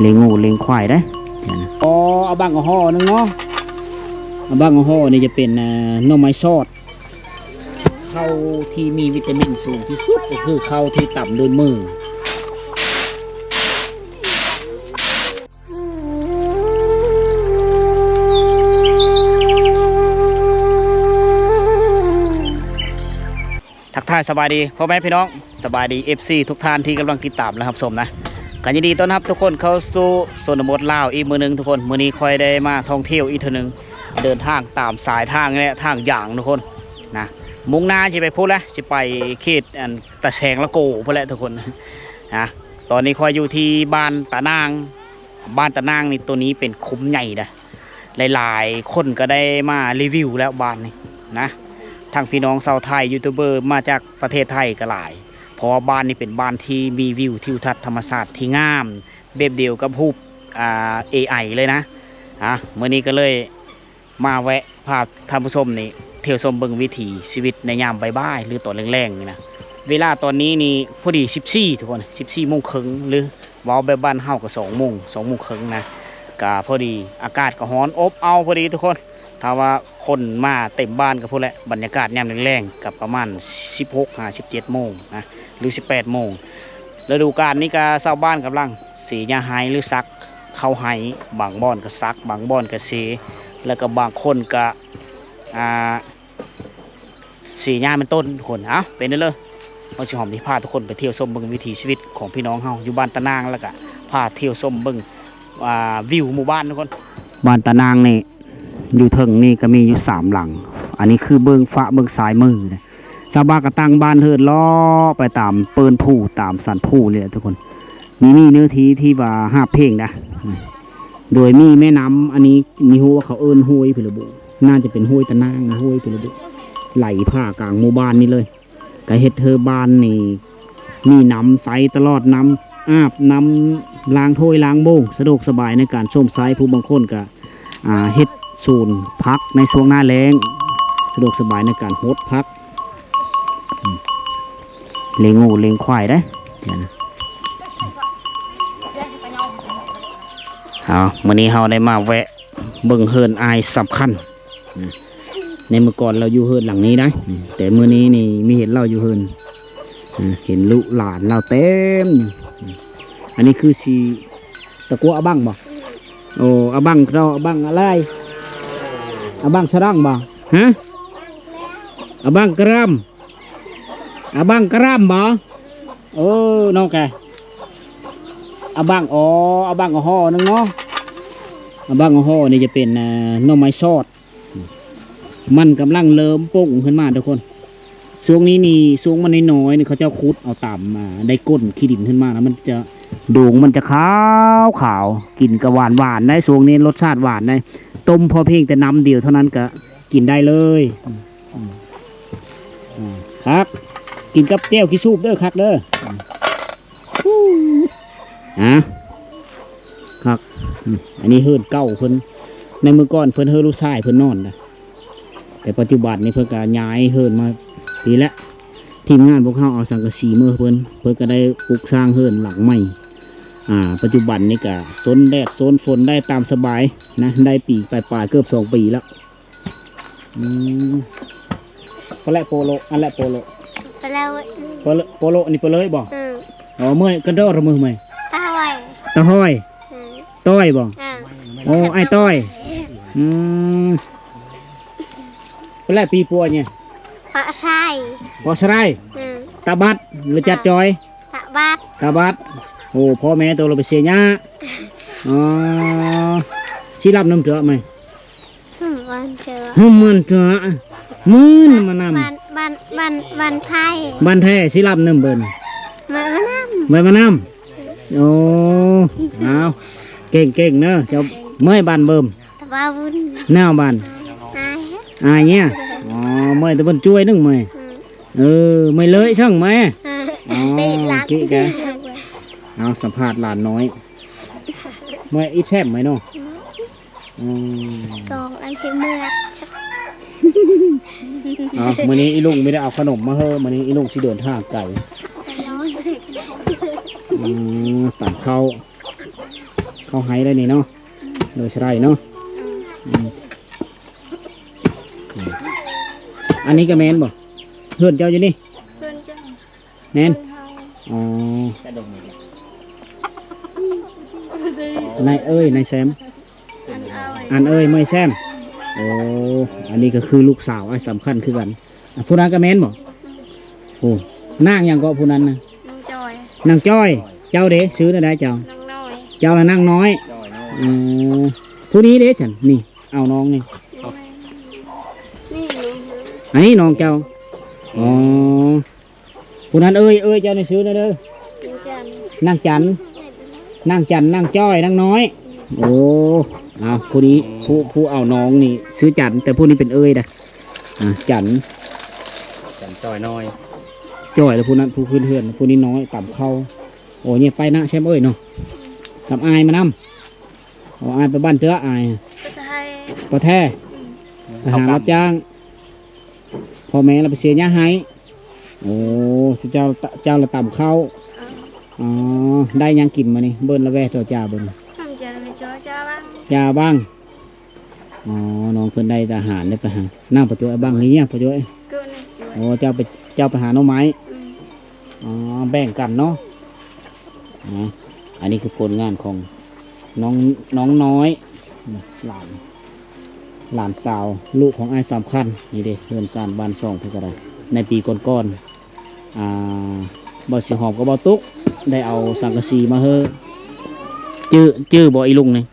ລ້ຽງງົວລ້ຽງຄວາຍເດ້. ອໍ ອາບັງກໍຫໍ່ໜຶ່ງເນາະ. ອາບັງກໍຫໍ່ນີ້ຈະເປັນ ອ່າ ໜໍ່ໄມ້ຊອດ. ເຂົ້າທີ່ມີວິຕາມິນສູງທີ່ສຸດກໍຄືເຂົ້າທີ່ຕຳດ້ວຍມື. ທັກທາຍສະບາຍດີພໍ່ແມ່ພີ່ນ້ອງ, ສະບາຍດີ ເອັຟຊີ ທຸກທ່ານທີ່ກຳລັງຕິດຕາມ ແລະ ຮັບຊົມນະ. ກໍຍິນດີຕ້ອນຮັບທຸກຄົນເຂົ້າສູ່ຊົນນະບົດລາວອີກມື້ໜຶ່ງທຸກຄົນ. ມື້ນີ້ຂ້ອຍໄດ້ມາທ່ອງທ່ຽວອີກເທື່ອໜຶ່ງ, ເດີນທາງຕາມສາຍທາງແຫຼະ ທາງຢາງທຸກຄົນນະ. ມຸ່ງໜ້າຊິໄປພຸ້ນແຫຼະ, ຊິໄປເຂດ ອັນ ຕາແສງລະໂກພຸ້ນແຫຼະທຸກຄົນນະ. ຕອນນີ້ຂ້ອຍຢູ່ທີ່ບ້ານຕານາງ. ບ້ານຕານາງນີ້ ໂຕນີ້ເປັນຄຸ້ມໃຫຍ່ເດ້. ຫຼາຍໆຄົນກໍໄດ້ມາຣີວິວແລ້ວບ້ານນີ້ນະ, ທັງພີ່ນ້ອງຊາວໄທ ຢູທູບເບີມາຈາກປະເທດໄທກໍຫຼາຍ, ເພາະວ່າບ້ານນີ້ເປັນບ້ານທີ່ມີວິວທິວທັດທຳມະຊາດທີ່ງາມ ແບບດຽວກັບຮູບ ອ່າ ເອໄອ ເລີຍນະ. ອ່າ ມື້ນີ້ກໍເລີຍ ມາແວະພາທ່ານຜູ້ຊົມນີ້ທ່ຽວຊົມເບິ່ງວິຖີຊີວິດໃນຍາມບ່າຍໆ ຫຼື ຕອນແລງໆນີ້ນະ. ເວລາຕອນນີ້ນີ້ພໍດີສິບສີ່ ທຸກຄົນ, ສິບສີ່ໂມງເຄິ່ງ ຫຼື ເວົ້າແບບບ້ານເຮົາກໍສອງໂມງ, ສອງໂມງເຄິ່ງນະ. ກະພໍດີ ອາກາດກໍຮ້ອນອົບເອົາພໍດີທຸກຄົນ. ຖ້າວ່າຄົນມາເຕັມບ້ານກໍພຸ້ນແຫຼະ, ບັນຍາກາດຍາມແລງໆ ກໍປະມານສິບຫົກຫາສິບເຈັດໂມງນະ ຫຼື ສິບແປດໂມງ. ລະດູການນີ້ກະຊາວບ້ານກຳລັງເສຫຍ້າໄຮ່ ຫຼື ສັກ ເຂົ້າໄຮ່, ບາງບ່ອນກໍສັກ ບາງບ່ອນກໍເສ, ແລ້ວກໍບາງຄົນກໍ ອ່າ ເສຫຍ້າມັນຕົ້ນຄົນ. ເອົ້າ ເປັນເດີ ເຮົາຊິຫອມຊິພາທຸກຄົນໄປທ່ຽວຊົມເບິ່ງວິຖີຊີວິດຂອງພີ່ນ້ອງເຮົາຢູ່ບ້ານຕານາງ, ແລ້ວກໍພາທ່ຽວຊົມເບິ່ງ ອ່າ ວິວໝູ່ບ້ານທຸກຄົນ. ບ້ານຕານາງນີ້ ຢູ່ເທິງນີ້ກໍມີຢູ່ສາມຫຼັງ, ອັນນີ້ຄືເບື້ອງຟ້າເບື້ອງຊ້າຍມືເດ້. ຊາວບ້ານກໍຕັ້ງບ້ານເຮືອນເລາະໄປຕາມເປີ້ນພູ ຕາມສັນພູນີ້ແຫຼະທຸກຄົນ. ມີ ມີເນື້ອທີ່ທີ່ວ່າຮາບເພງນະ, ໂດຍມີແມ່ນ້ຳ ອັນນີ້ ມີ ຮູ້ວ່າເຂົາເອີ້ນຫ້ວຍພຸ້ນລະບໍ, ໜ້າຈະເປັນຫ້ວຍຕານາງ ຫ້ວຍພຸ້ນລະບໍ ໄຫຼຜ່າກາງໝູ່ບ້ານນີ້ເລີຍ. ກໍເຮັດໃຫ້ບ້ານນີ້ມີນ້ຳໃຊ້ຕະຫຼອດ, ນ້ຳອາບ ນ້ຳລ້າງຖ້ວຍລ້າງໂມງ ສະດວກສະບາຍໃນການຊົມໃຊ້. ຜູ້ບາງຄົນກໍ ອ່າ ເຮັດສວນຜັກໃນຊ່ວງໜ້າແລ້ງ, ສະດວກສະບາຍໃນການຫົດຜັກ. ອືມ ລ້ຽງງົວລ້ຽງຄວາຍເດ້. ເອົາ ມື້ນີ້ເຮົາໄດ້ມາແວະເບິ່ງເຮືອນອ້າຍສຳຄັນ. ໃນມື້ກ່ອນລາວຢູ່ເຮືອນຫຼັງນີ້ໄດ໋, ແຕ່ມື້ນີ້ນີ້ມີເຫັນລາວຢູ່ເຮືອນ, ເຫັນລູກຫຼານລາວເຕັມ. ອັນນີ້ຄືຊິ ຕະກົວອາບັງບໍ່? ໂອ້ ອາບັງເນາະ, ອາບັງອາລາຍ, ອາບັງສະດັງບໍ່? ຮະ? ອາບັງກະຣຳ, ອາບັງກະຣຳບໍ່? ເອີ ນ້ອງກະ ອາບັງ, ອໍ ອາບັງຫໍ່ໜຶ່ງເນາະ. ອາບັງຫໍ່ນີ້ຈະເປັນ ອ່າ ໜໍ່ໄມ້ຊອດ. ມັນກຳລັງເລີ່ມປົ່ງຂຶ້ນມາທຸກຄົນ. ຊ່ວງນີ້ນີ້ ຊ່ວງມັນນ້ອຍໆນີ້ ເຂົາເຈົ້າຂຸດເອົາຕາມ ອ່າ ໄດ້ກົ້ນຂີ້ດິນຂຶ້ນມານະ, ມັນຈະ ໂດງມັນຈະຂາວໆ ກິນກໍຫວານໆໄດ໋. ຊ່ວງນີ້ລົດຊາດຫວານໄດ໋, ຕົ້ມພໍພຽງແຕ່ນ້ຳດຽວເທົ່ານັ້ນກໍກິນໄດ້ເລີຍ. ອືມ ອືມ ອືມ ຄັກ, ກິນກັບແຈ່ວຂີ້ສູບເດີ, ຄັກເດີ. ອາ ຄັກ. ອືມ ອັນນີ້ເຮືອນເກົ່າເພິ່ນ, ໃນມື້ກ່ອນເພິ່ນເຮືອນລູກຊາຍເພິ່ນນອນນະ, ແຕ່ປັດຈຸບັນນີ້ເພິ່ນກໍຍ້າຍເຮືອນມາພີ້ແຫຼະ. ທີມງານພວກເຮົາເອົາສັງກະສີມາໃຫ້ເພິ່ນ, ເພິ່ນກໍໄດ້ປຸກສ້າງເຮືອນຫຼັງໃໝ່. ອາ ປັດຈຸບັນນີ້ກໍຊົນແດດຊົນຝົນໄດ້ຕາມສະບາຍນະ, ໄດ້ປີປາຍໆ ເກືອບສອງປີແລ້ວ. ອືມ ປະແລະໂປໂລ ອັນແລະໂປໂລ ປະແລະ ໂປໂລ ໂປໂລ ອັນນີ້ປະເລີຍບໍ່? ອືມ ອໍ ເມື່ອຍກັນດອ ເມື່ອຍ ເມື່ອຍ ຕາຫ້ອຍ ຕາຫ້ອຍ ອືມ ຕ້ອຍບໍ່? ອືມ ໂອ້ ອ້າຍຕ້ອຍ ອືມ ປະແລະປີປົວນີ້ ປະຊາຍ ປະຊາຍ ອືມ ຕາບັດ ຫຼືຈັດຈອຍ? ຕາບັດ ຕາບັດ ໂອ້ ພໍ່ແມ່ໂຕລະໄປເສຍຫຍ້າ ອໍ ຊິລຳນຳເທື່ອໄໝ? ຫຶມ ມັນເຖືອ ຫຶມ ມັນເຖືອ ໝື່ນມານຳ ບ້ານ ບ້ານ ບ້ານ ບ້ານໄທ ບ້ານແທ້ ຊິລຳນຳເບິ່ນ ມາ ມານຳ ໄວ້ມານຳ ໂອ້ ເອົາ ເກັ່ງໆເດີ ເຈົ້າ ເມື່ອຍບ້ານເບິ່ມ ຕະເບົາບຸນ ແນວບ້ານ ອາຍ ອາຍເນຍ ອໍ ເມື່ອຍຕະເບິ່ນຈ້ວຍໜຶ່ງເມື່ອຍ ອືມ ເອີ ເມື່ອຍເລີຍຊ່າງແມ່ ອືມ ອໍ ເກະກະ ເອົາ ສຳພາດຫຼານນ້ອຍ ເມື່ອຍ ອິດແຊມເມື່ອຍເນາະ ອືມ ອືມ ກອງອັນທີ່ເມື່ອຍ ເອົາ ມື້ນີ້ອີລຸງມີແຕ່ເອົາຂະໜົມມາເຮີ້ ມື້ນີ້ອີລຸງຊິເດີນທາງໄກ ອືມ ຕຳເຂົ້າ ເຂົ້າໄຮ່ແລ້ວນີ້ເນາະ ໂດຍສະໄລເນາະ. ອືມ ອັນນີ້ກໍແມ່ນບໍ່? ເຮືອນເຈົ້າຢູ່ນີ້? ເຮືອນເຈົ້າ ແມ່ນ. ອໍ ນາຍເອີຍ ນາຍແຊມ ອັນເອີຍ ເມຍແຊມ. ໂອ້ ອັນນີ້ກໍຄືລູກສາວອ້າຍສຳຄັນຄືກັນ. ອາ ຜູ້ນັ້ນກໍແມ່ນບໍ່? ໂອ້ ນາງຫຍັງເກາະຜູ້ນັ້ນນະ? ນາງຈອຍ. ນາງຈອຍ. ເຈົ້າເດ? ຊື່ແນວໃດເຈົ້າ? ນາງນ້ອຍ. ເຈົ້າລະນາງນ້ອຍ. ອໍ ຜູ້ນີ້ເດຊັ້ນ? ນີ້ ເອົານ້ອງນີ້ ນີ້ ນີ້ ອັນນີ້ນ້ອງເຈົ້າ. ອໍ ຜູ້ນັ້ນເອີຍ ເອີຍເຈົ້ານີ້ຊື່ແນວໃດ? ນາງຈັນ. ນາງຈັນ ນາງຈັນ ນາງຈ້ອຍ ນາງນ້ອຍ. ໂອ້ ເອົາ ຜູ້ນີ້ ອືມ ຜູ້ ຜູ້ເອົານ້ອງນີ້ຊື່ຈັນ ແຕ່ຜູ້ນີ້ເປັນເອີຍນະ. ອາ ຈັນ ຈັນຈ້ອຍນ້ອຍ ຈ້ອຍ ແລ້ວຜູ້ນັ້ນຜູ້ຂຶ້ນເຮືອນ ຜູ້ນີ້ນ້ອຍຕຳເຂົ້າ. ໂອ້ ເຍຍໄປນະແຊມເອີຍເນາະ ກັບອ້າຍມານຳ. ອໍ ອ້າຍໄປບ້ານເທື່ອ ອ້າຍ ປະແທ ປະແທ ອືມ ໄປຫາຮັບຈ້າງ ພໍ່ແມ່ລະໄປເສຍຫຍ້າໄຮ່. ໂອ້ ເຈົ້າ ເຈົ້າລະຕຳເຂົ້າ. ອໍ ໄດ້ຫຍັງກິນມື້ນີ້? ເບິ່ນລະແວ່ໂຕຈາເບິ່ນ ຈ້າບັງ ຈ້າບັງ. ອໍ ນ້ອງເພິ່ນໄດ້ອາຫານ ໄດ້ໄປຫາ ນາງປະຈວຍບັງນີ້ ປະຈວຍ. ໂອ້ ເຈົ້າໄປ ເຈົ້າໄປຫາໜໍ່ໄມ້. ອືມ ອໍ ແບ່ງກັນເນາະ. ນະ ອັນນີ້ຄືຜົນງານຂອງນ້ອງ ນ້ອງນ້ອຍ ຫຼານ ຫຼານສາວ ລູກຂອງອ້າຍສຳຄັນ. ນີ້ເດ້ ເຮືອນຊານບ້ານຊ່ອງເພິ່ນກໍໄດ້ ໃນປີກ່ອນໆ ອ່າ ບ່າວສີຫອມກັບບ່າວຕຸກ ໄດ້ເອົາສັງກະສີມາເຮີ້. ຈື່ ຈື່ບໍ່ອີລຸງນີ້?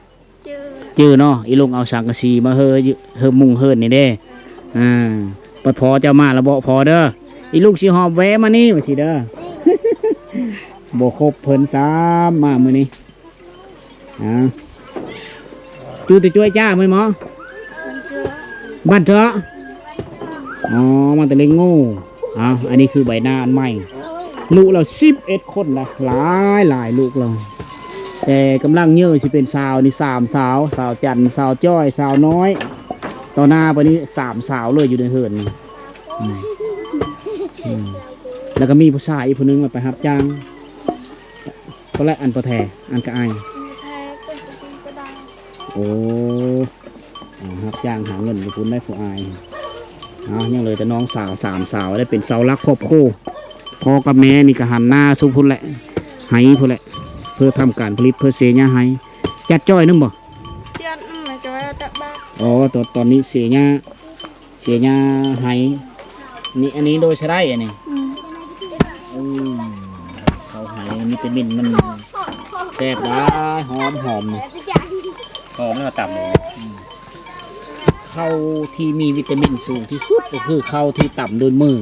ຈື່ ຈື່ເນາະ ອີລຸງເອົາສັງກະສີມາເຮີ້ ເຮີ້ມຸງເຮີ້ນນີ້ເດ້. ອ່າ ປະພໍເຈົ້າມາລະບອກພໍເດີ ອີລຸງສີຫອມແວ່ມານີ້ ວ່າຊີ້ເດີ. ບໍ່ຄົບເພິ່ນຊ້ຳ ມາມື້ນີ້. ອ່າ ຈູຕະຈວຍຈ້າ ແມ່ນບໍ່? ບ້ານເທາະ ອໍ ມາແຕ່ເລງໂງ່. ເອົາ ອັນນີ້ຄືໃບໜ້າອັນໃໝ່ ລູກລາວສິບເອັດຄົນນະ ຫຼາຍໆ ລູກລາວ. ແຕ່ກຳລັງເຍີຊິເປັນສາວນີ້ ສາມສາວ ສາວຈັນ ສາວຈ້ອຍ ສາວນ້ອຍ. ຕໍ່ໜ້າໄປນີ້ສາມສາວເລີຍຢູ່ໃນເຮືອນນີ້. ອືມ ອືມ ແລ້ວກໍມີຜູ້ຊາຍອີກຜູ້ໜຶ່ງໄປຮັບຈ້າງ. ກໍແລະ ອັນປະແທ ອັນກະອາຍ ໂອ້ ຮັບຈ້າງຫາເງິນຢູ່ພຸ້ນໄດ໋ຜູ້ອາຍ. ເອົາ ຍັງເຫຼືອແຕ່ນ້ອງສາວສາມສາວ ໄດ້ເປັນເສົາຫຼັກຄອບຄົວ. ພໍ່ກັບແມ່ນີ້ກໍຫັນໜ້າສູ່ພຸ້ນແຫຼະ ໄຮ່ພຸ້ນແຫຼະ ເພື່ອທຳການຜະລິດ ເພື່ອເສຍຫຍ້າໄຮ່. ຈັດຈ້ອຍນຳບໍ່? ຈັດ ອືມ ຈ້ອຍແຕ່ບາດ. ອໍ ຕອນ ຕອນນີ້ເສຍຫຍ້າ ເສຍຫຍ້າໄຮ່ນີ້. ອັນນີ້ໂດຍສະໄລ ອັນນີ້ ອືມ ອືມ ເຂົ້າໄຮ່ ວິຕາມິນມັນແຊບຫຼາຍ ຫອມ ຫອມ ຫອມແລ້ວຕຳເອງ. ອືມ ເຂົ້າທີ່ມີວິຕາມິນສູງທີ່ສຸດກໍຄືເຂົ້າທີ່ຕຳໂດຍມື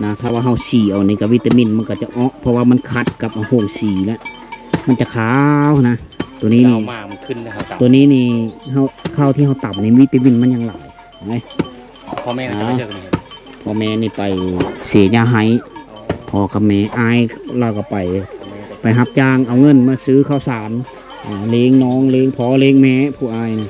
ນະ. ຖ້າວ່າເຮົາສີເອົານີ້ກໍວິຕາມິນມັນກໍຈະອອກ ເພາະວ່າມັນຂັດກັບໂຮງສີແລ້ວ ມັນຈະຂາວນະ. ໂຕນີ້ນີ້ ເອົາມາມັນຂຶ້ນນະ ເຂົ້າຕຳ ໂຕນີ້ນີ້ ເຮົາ ເຂົ້າທີ່ເຮົາຕຳນີ້ວິຕາມິນມັນຍັງຫຼາຍ. ພໍ່ແມ່ກໍຈະໄປເຊີກນີ້ ພໍ່ແມ່ນີ້ໄປເສຍຫຍ້າໄຮ່. ພໍ່ກັບແມ່ ອ້າຍລາວກໍໄປ ໄປຮັບຈ້າງເອົາເງິນມາຊື້ເຂົ້າສານ ອ່າ ລ້ຽງນ້ອງ ລ້ຽງພໍ່ ລ້ຽງແມ່ ຜູ້ອ້າຍນະ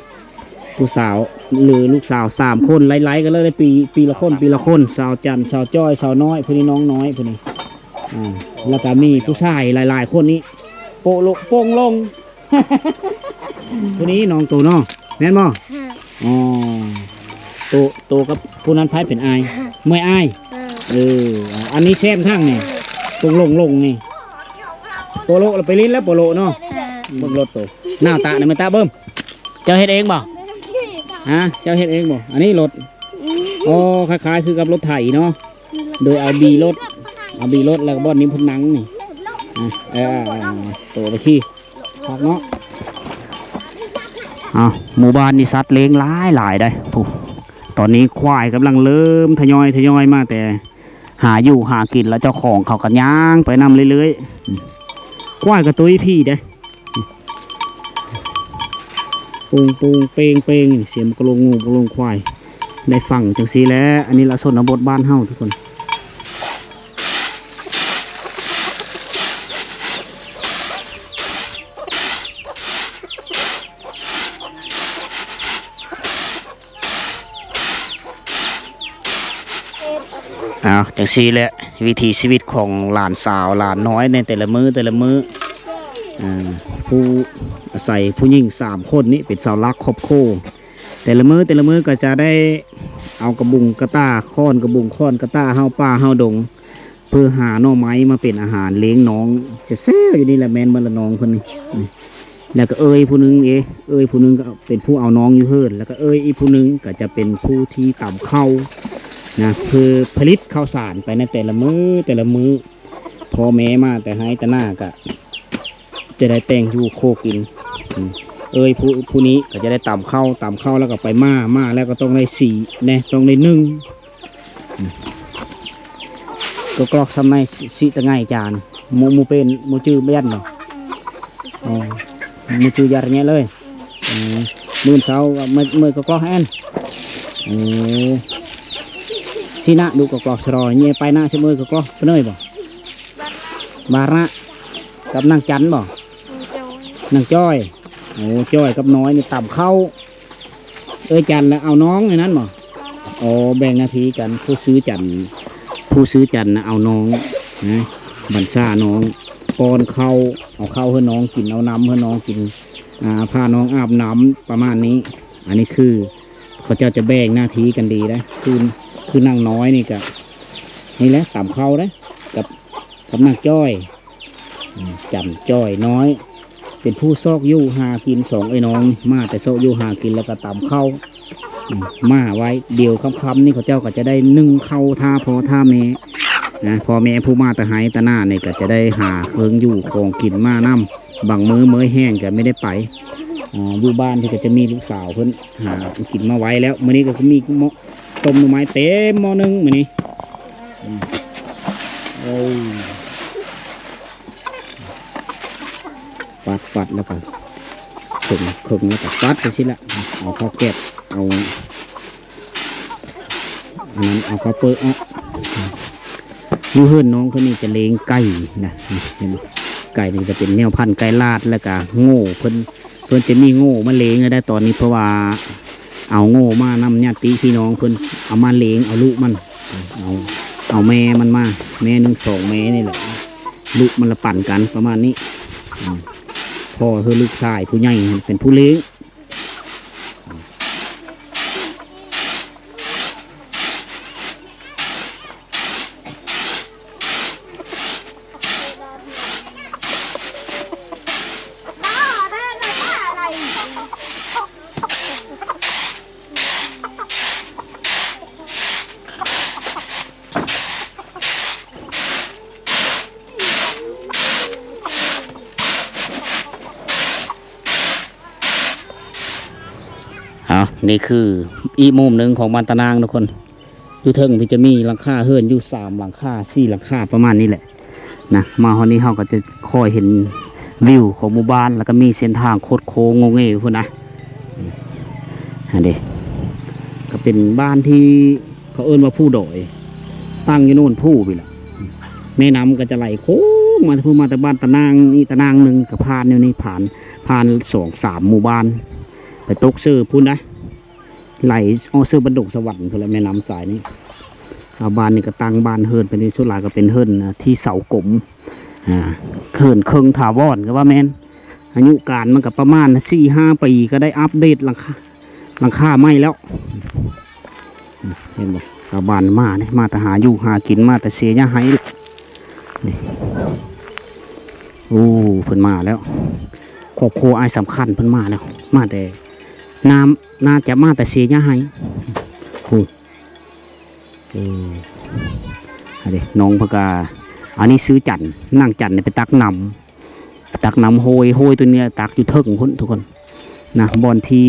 ຜູ້ສາວ ຫຼືລູກສາວສາມຄົນ ໄລ່ໆກັນເລີຍ ປີ ປີລະຄົນ ປີລະຄົນ ສາວຈັນ ສາວຈ້ອຍ ສາວນ້ອຍ ຜູ້ນີ້ນ້ອງນ້ອຍ ຜູ້ນີ້. ອ່າ ແລ້ວກໍມີຜູ້ຊາຍຫຼາຍໆຄົນນີ້ ໂປະໂລະໂປ່ງລົງ. ຜູ້ນີ້ນ້ອງໂຕເນາະ ແມ່ນບໍ່? ອໍ ໂຕ ໂຕກັບຜູ້ນັ້ນໃຜເປັນອ້າຍ? ເມຍອ້າຍ. ເອີ ອັນນີ້ແຊມທາງນີ້ ໂປ່ງລົງລົງນີ້ ໂປະໂລະລະໄປຫຼິ້ນແລ້ວ ໂປະໂລະເນາະ. ເບິ່ງລົດໂຕ ໜ້າຕານີ້ແມ່ນຕາເບິ່ງ ເຈົ້າເຮັດເອງບໍ່? ຮະ ເຈົ້າເຮັດເອງບໍ່? ອັນນີ້ລົດ ອໍ ຄ້າຍໆຄືກັບລົດໄຖເນາະ ໂດຍເອົາບີລົດ ເອົາບີລົດ ແລ້ວກໍບ່ອນນີ້ເພິ່ນນັ່ງນີ້. ອ່ະ ເອີ ໂຕໄປຂີ່ ຄັກເນາະ. ເອົາ ໝູ່ບ້ານນີ້ສັດລ້ຽງຫຼາຍໆໄດ໋ ຜູ້ ຕອນນີ້ຄວາຍກຳລັງເລີ່ມທະຍອຍ ທະຍອຍມາແຕ່ຫາຢູ່ຫາກິນ ແລ້ວເຈົ້າຂອງເຂົາກໍຍ່າງໄປນຳເລື້ອຍໆ. ອືມ ຄວາຍກໍຕຸ້ຍພີ້ເດ້ ໂປ່ງໂປ່ງເປ່ງເປ່ງ ສຽງກະໂລງງົວກະໂລງຄວາຍ ໄດ້ຟັງຈັ່ງຊີ້ແຫຼະ. ອັນນີ້ລະຊົນນະບົດບ້ານເຮົາທຸກຄົນ. ເອົາ ຈັ່ງຊີ້ແຫຼະ ວິຖີຊີວິດຂອງຫຼານສາວຫຼານນ້ອຍໃນແຕ່ລະມື້ແຕ່ລະມື້. ອ່າ ຜູ້ອາໄສຜູ້ຍິງສາມຄົນນີ້ເປັນເສົາຫຼັກຄອບຄົວ. ແຕ່ລະມື້ ແຕ່ລະມື້ກໍຈະໄດ້ເອົາກະບຸງກະຕ່າ ຄ້ອນກະບຸງ ຄ້ອນກະຕ່າເຮົາປ່າເຮົາດົງ ເພື່ອຫາໜໍ່ໄມ້ມາເປັນອາຫານລ້ຽງນ້ອງແຊວໆຢູ່ນີ້ແຫຼະ. ແມ່ນເບິດລະ ນ້ອງເພິ່ນນີ້. ແລ້ວກໍເອື້ອຍຜູ້ໜຶ່ງເດ ເອື້ອຍຜູ້ໜຶ່ງກໍເປັນຜູ້ເອົານ້ອງຢູ່ເຮືອນ ແລ້ວກໍເອື້ອຍອີກຜູ້ໜຶ່ງກໍຈະເປັນຜູ້ທີ່ຕຳເຂົ້ານະ ເພື່ອຜະລິດເຂົ້າສານໄປໃນແຕ່ລະມື້ ແຕ່ລະມື້. ພໍ່ແມ່ມາແຕ່ໄຮ່ແຕ່ນາກະຈະໄດ້ແຕ່ງຢູ່ໂຄກິນ. ອືມ ເອື້ອຍຜູ້ ຜູ້ນີ້ກໍຈະໄດ້ຕຳເຂົ້າ ຕຳເຂົ້າແລ້ວກໍໄປໝ່າ ໝ່າແລ້ວກໍຕ້ອງໄດ້ສີແດ່ ຕ້ອງໄດ້ໜຶ້ງ. ອືມ ກະກອກຊຳໃນ ຊິຕະໄງຈານ ໝູ່ ໝູ່ເປັນ ໝູ່ຈື່ແມ່ນບໍ່? ອໍ ໝູ່ຈື່ຢາດແງະເລີຍ. ອືມ ມື້ເຊົ້າເມື່ອ ເມື່ອກະກອກແອນ. ໂອ້ ຊິນະດຸກະກອກສະຣອຍ ເຍໄປນະ ຊິເມື່ອກະກອກປະເນີຍບໍ່? ບາລະ ກັບນາງຈັນບໍ່? ນາງຈ້ອຍ. ໂອ້ ຈ້ອຍກັບນ້ອຍນີ້ຕຳເຂົ້າ. ເອື້ອຍຈັນລະເອົານ້ອງໃນນັ້ນບໍ່? ອໍ ແບ່ງໜ້າທີ່ກັນ ຜູ້ຊື່ຈັນ ຜູ້ຊື່ຈັນນະເອົານ້ອງນະ ບັນຊານ້ອງ ປ້ອນເຂົ້າ ເອົາເຂົ້າໃຫ້ນ້ອງກິນ ເອົານ້ຳໃຫ້ນ້ອງກິນ ອ່າ ພານ້ອງອາບນ້ຳ ປະມານນີ້. ອັນນີ້ຄືເຂົາເຈົ້າຈະແບ່ງໜ້າທີ່ກັນດີເດ້. ຄື ຄືນາງນ້ອຍນີ້ກະ ນີ້ແຫຼະ ຕຳເຂົ້າເດ້ ກັບ ກັບນາງຈ້ອຍ. ອືມ ຈັນຈ້ອຍນ້ອຍ ເປັນຜູ້ຊອກຢູ່ຫາກິນ ສອງເອື້ອຍນ້ອງ ມາແຕ່ຊອກຢູ່ຫາກິນ ແລ້ວກໍຕຳເຂົ້າ ອືມ ມາໄວ້. ດຽວຄ່ຳໆນີ້ເຂົາເຈົ້າກໍຈະໄດ້ໜຶ້ງເຂົ້າຖ້າພໍ່ຖ້າແມ່ນະ. ພໍ່ແມ່ຜູ້ມາແຕ່ໄຮ່ແຕ່ນານີ້ກໍຈະໄດ້ຫາເຄື່ອງຢູ່ຂອງກິນມານຳ. ບາງມື້ເມື່ອຍແຮງກໍບໍ່ໄດ້ໄປ. ອາ ຢູ່ບ້ານນີ້ກໍຈະມີລູກສາວເພິ່ນຫາກິນມາໄວ້ແລ້ວ. ມື້ນີ້ກໍຄືມີໝໍ້ ຕົ້ມໜໍ່ໄມ້ເຕັມໝໍ້ໜຶ່ງມື້ນີ້. ອືມ ໂອ້ ຟັດໆ ແລ້ວກໍເຄິ່ງໆ ແລ້ວກໍຟັດໄປຊີ້ລະ. ເອົາເຂົ້າແກັບ ເອົາອັນນັ້ນ ເອົາເຂົ້າເປິ້ອອອກ. ຢູ່ເຮືອນນ້ອງເພິ່ນນີ້ຈະລ້ຽງໄກ່ນະ ເຫັນບໍ່? ໄກ່ນີ້ຈະເປັນແນວພັນໄກ່ລາດ ແລ້ວກໍໂງ່ເພິ່ນ ເພິ່ນຈະມີໂງ່ມາລ້ຽງໄດ້ຕອນນີ້ ເພາະວ່າເອົາໂງ່ມານຳຍາດຕິພີ່ນ້ອງເພິ່ນ ເອົາມາລ້ຽງ ເອົາລູກມັນ ເອົາ ເອົາແມ່ມັນມາ ແມ່ໜຶ່ງສອງແມ່ນີ້ແຫຼະ ລູກມັນລະປັນກັນປະມານນີ້. ອືມ ພໍ່ຄືລູກຊາຍຜູ້ໃຫຍ່ເປັນຜູ້ລ້ຽງ. ເອົາ ນີ້ຄືອີກມຸມໜຶ່ງຂອງບ້ານຕານາງທຸກຄົນ. ຢູ່ເທິງພີ້ຈະມີຫຼັງຄາເຮືອນຢູ່ສາມຫຼັງຄາ ສີ່ຫຼັງຄາ ປະມານນີ້ແຫຼະນະ. ມາຮອດນີ້ເຮົາກໍຈະຄ່ອຍເຫັນວິວຂອງໝູ່ບ້ານ ແລ້ວກໍມີເສັ້ນທາງຄົດໂຄ້ງໂງເງພຸ້ນນະ. ຫັ້ນເດ ກໍເປັນບ້ານທີ່ເຂົາເອີ້ນວ່າພູດອຍ ຕັ້ງຢູ່ໂນນພູພີ້ລະ. ແມ່ນ້ຳກໍຈະໄຫຼໂຄ້ງມາພຸ້ນ ມາແຕ່ບ້ານຕານາງນີ້ຕານາງໜຶ່ງ ກໍຜ່ານແນວນີ້ ຜ່ານ ຜ່ານສອງສາມໝູ່ບ້ານ ໄປຕົກເຊີພຸ້ນນະ. ໄຫຼອອກເຊີບັນດົງສະຫວັນພຸ້ນແຫຼະ ແມ່ນ້ຳສາຍນີ້. ຊາວບ້ານນີ້ກໍຕັ້ງບ້ານເຮືອນເປັນ ສ່ວນຫຼາຍກໍເປັນເຮືອນທີ່ເສົາກົມ ອ່າ ເຮືອນເຄິ່ງຖາວອນກໍວ່າແມ່ນ. ອາຍຸການມັນກໍປະມານສີ່ຫ້າປີ ກໍໄດ້ອັບເດດຫຼັງຄາ ຫຼັງຄາໃໝ່ແລ້ວ. ເຫັນບໍ່? ຊາວບ້ານມາເດ້ ມາແຕ່ຫາຢູ່ຫາກິນ ມາແຕ່ເສຍຫຍ້າໄຮ່ນີ້. ໂອ້ ເພິ່ນມາແລ້ວ ຄອບຄົວອ້າຍສຳຄັນເພິ່ນມາແລ້ວ ມາແຕ່ ນ້ຳ ໜ້າຈະມາແຕ່ເສຍຫຍ້າໄຮ່. ໂອ້ ເອີ ອັນນີ້ນ້ອງເພິ່ນກະ ອັນນີ້ຊື່ຈັນ ນາງຈັນໄປຕັກນ້ຳ ຕັກນ້ຳຫ້ວຍ ຫ້ວຍຕົວນີ້ຕັກຢູ່ເທິງພຸ້ນທຸກຄົນນະ ບ່ອນທີ່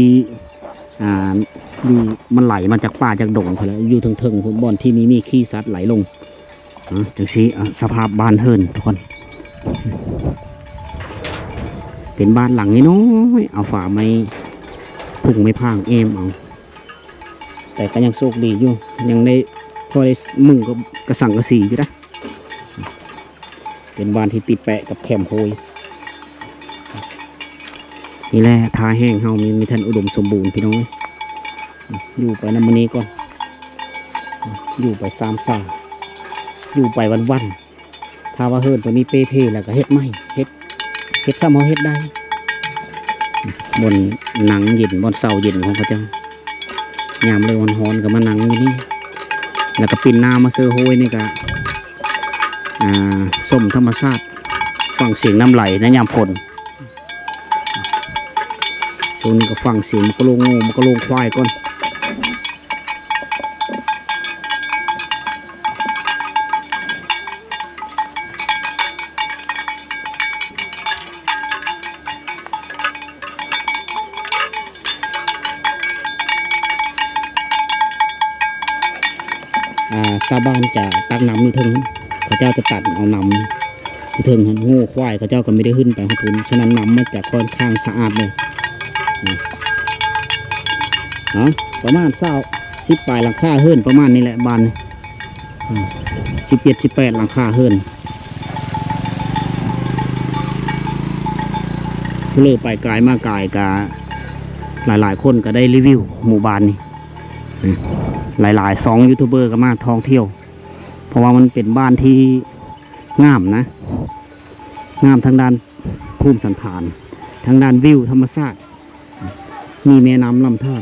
ອ່າ ຢູ່ ມັນໄຫຼມາຈາກປ່າຈາກດົງພຸ້ນແຫຼະ ຢູ່ເທິງໆ ພຸ້ນ ບ່ອນທີ່ມີ ມີຂີ້ສັດໄຫຼລົງ. ອ່າ ຈັ່ງຊີ້ ອ່າ ສະພາບບ້ານເຮືອນທຸກຄົນ ເປັນບ້ານຫຼັງນ້ອຍໆ ເອົາຝາໄມ້ ພຸ້ງໄມ້ພາງເອມເອົາ ແຕ່ກໍຍັງໂຊກດີຢູ່ ຍັງໄດ້ພໍໄດ້ມຸງກັບກະສັງກະສີຢູ່ນະ. ເປັນບ້ານທີ່ຕິດແປະກັບແຄມໂພຍ. ນີ້ແຫຼະ ທ່າແຮງເຮົາມີ ມີແຕ່ອຸດົມສົມບູນ ພີ່ນ້ອງເອີຍ. ຢູ່ໄປນຳມື້ນີ້ກ່ອນ ຢູ່ໄປສາມສາ ຢູ່ໄປວັນໆ. ຖ້າວ່າເຮືອນຕົວນີ້ເປ່ເພແລ້ວກໍເຮັດໃໝ່ ເຮັດ ເຮັດຊ່ຳເຮົາເຮັດໄດ້. ບ່ອນນັ່ງເຢັນ ບ່ອນເຊົາເຢັນຂອງເຂົາເຈົ້າ ຍາມລາວຮ້ອນໆກໍມານັ່ງຢູ່ນີ້ ແລ້ວກໍປິ່ນໜ້າມາເຊີໂຮຍນີ້ກໍ ອ່າ ຊົມທຳມະຊາດ ຟັງສຽງນ້ຳໄຫຼໃນຍາມຝົນ. ຊ່ວງນີ້ກໍຟັງສຽງໝາກກະໂລງງົວ ໝາກກະໂລງຄວາຍກ່ອນ. ອ່າ ຊາວບ້ານຈະຕັກນ້ຳຢູ່ເທິງ ເຂົາເຈົ້າຈະຕັນເອົານ້ຳຢູ່ເທິງຫັ້ນ ງົວຄວາຍເຂົາເຈົ້າກໍບໍ່ໄດ້ຂຶ້ນໄປຮອດພຸ້ນ ສະນັ້ນນ້ຳມັນຈະຄ່ອນຂ້າງສະອາດເລີຍ. ເອົາ ປະມານຊາວ ສິບປາຍຫຼັງຄາເຮືອນປະມານນີ້ແຫຼະ ບ້ານນີ້ ອືມ ສິບເຈັດ ສິບແປດ ຫຼັງຄາເຮືອນ. ຜູ້ເລີໄປກາຍມາກາຍກະ ຫຼາຍໆຄົນກໍໄດ້ຣີວິວໝູ່ບ້ານນີ້ ອືມ ຫຼາຍໆຊ່ອງຢູທູບເບີກໍມາທ່ອງທ່ຽວ ເພາະວ່າມັນເປັນບ້ານທີ່ງາມນະ ງາມທາງດ້ານພູມສັນຖານ ທາງດ້ານວິວທຳມະຊາດ ມີແມ່ນ້ຳລຳທານ